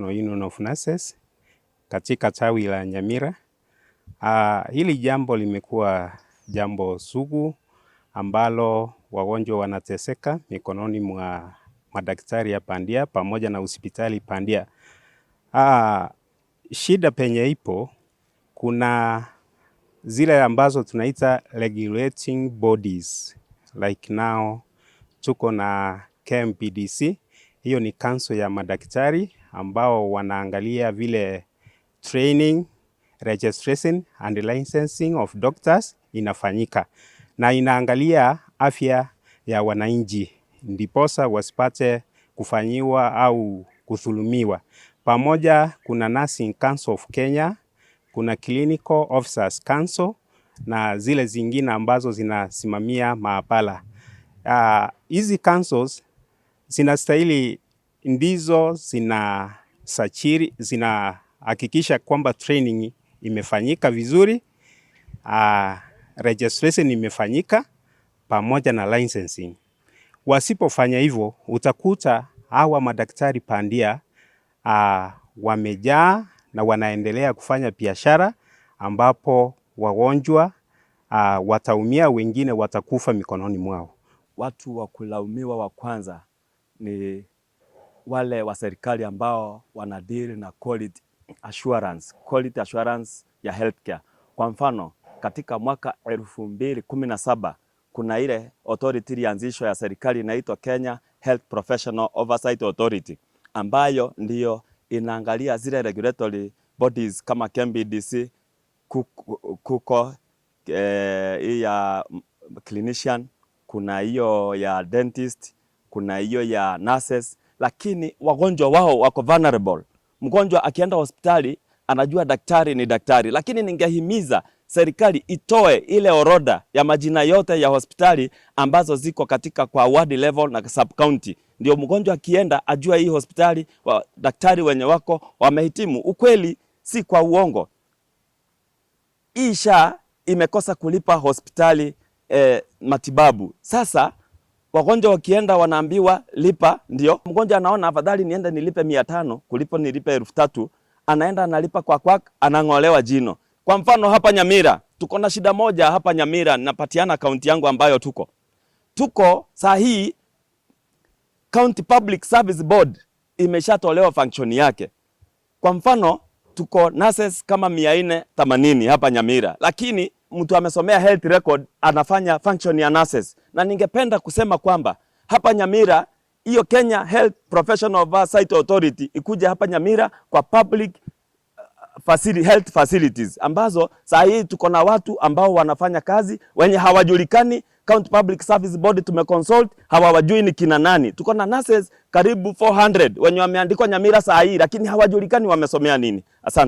National Union of Nurses katika tawi la Nyamira. Hili jambo limekuwa jambo sugu ambalo wagonjwa wanateseka mikononi mwa madaktari ya bandia pamoja na hospitali bandia. Shida penye ipo, kuna zile ambazo tunaita regulating bodies, like now tuko na KMPDC, hiyo ni council ya madaktari ambao wanaangalia vile training, registration and licensing of doctors inafanyika na inaangalia afya ya wananchi ndiposa wasipate kufanyiwa au kudhulumiwa. Pamoja kuna Nursing Council of Kenya, kuna Clinical Officers Council na zile zingine ambazo zinasimamia maabara. Hizi councils zinastahili ndizo zinasajili, zinahakikisha kwamba training imefanyika vizuri, registration imefanyika pamoja na licensing. Wasipofanya hivyo, utakuta hawa madaktari bandia wamejaa na wanaendelea kufanya biashara ambapo wagonjwa wataumia, wengine watakufa mikononi mwao. Watu wa kulaumiwa wa kwanza ni wale wa serikali ambao wanadeal na quality assurance ya healthcare. Kwa mfano, katika mwaka 2017 kuna ile authority ilianzishwa ya serikali inaitwa Kenya Health Professional Oversight Authority, ambayo ndiyo inaangalia zile regulatory bodies kama KMPDC, kuko hii ya clinician, kuna hiyo ya dentist, kuna hiyo ya nurses, lakini wagonjwa wao wako vulnerable. Mgonjwa akienda hospitali anajua daktari ni daktari, lakini ningehimiza serikali itoe ile orodha ya majina yote ya hospitali ambazo ziko katika kwa ward level na sub county, ndio mgonjwa akienda ajue hii hospitali wa, daktari wenye wako wamehitimu. Ukweli si kwa uongo, hii SHA imekosa kulipa hospitali matibabu. Sasa wagonjwa wakienda wanaambiwa lipa, ndio mgonjwa anaona afadhali niende nilipe 500 kulipo nilipe 3000. Anaenda analipa kwa quack, anang'olewa jino. Kwa mfano hapa Nyamira tuko na shida moja hapa Nyamira, napatiana kaunti yangu ambayo tuko saa hii County Public Service Board imeshatolewa function yake. Kwa mfano tuko nurses kama 480 hapa Nyamira, lakini mtu amesomea health record anafanya function ya nurses, na ningependa kusema kwamba hapa Nyamira hiyo Kenya Health Professional Oversight Authority ikuje hapa Nyamira kwa public health facilities ambazo saa hii tuko na watu ambao wanafanya kazi wenye hawajulikani. County Public Service Board tumeconsult, hawawajui ni kina nani. Tuko na nurses karibu 400 wenye wameandikwa Nyamira saa hii, lakini hawajulikani wamesomea nini. Asante.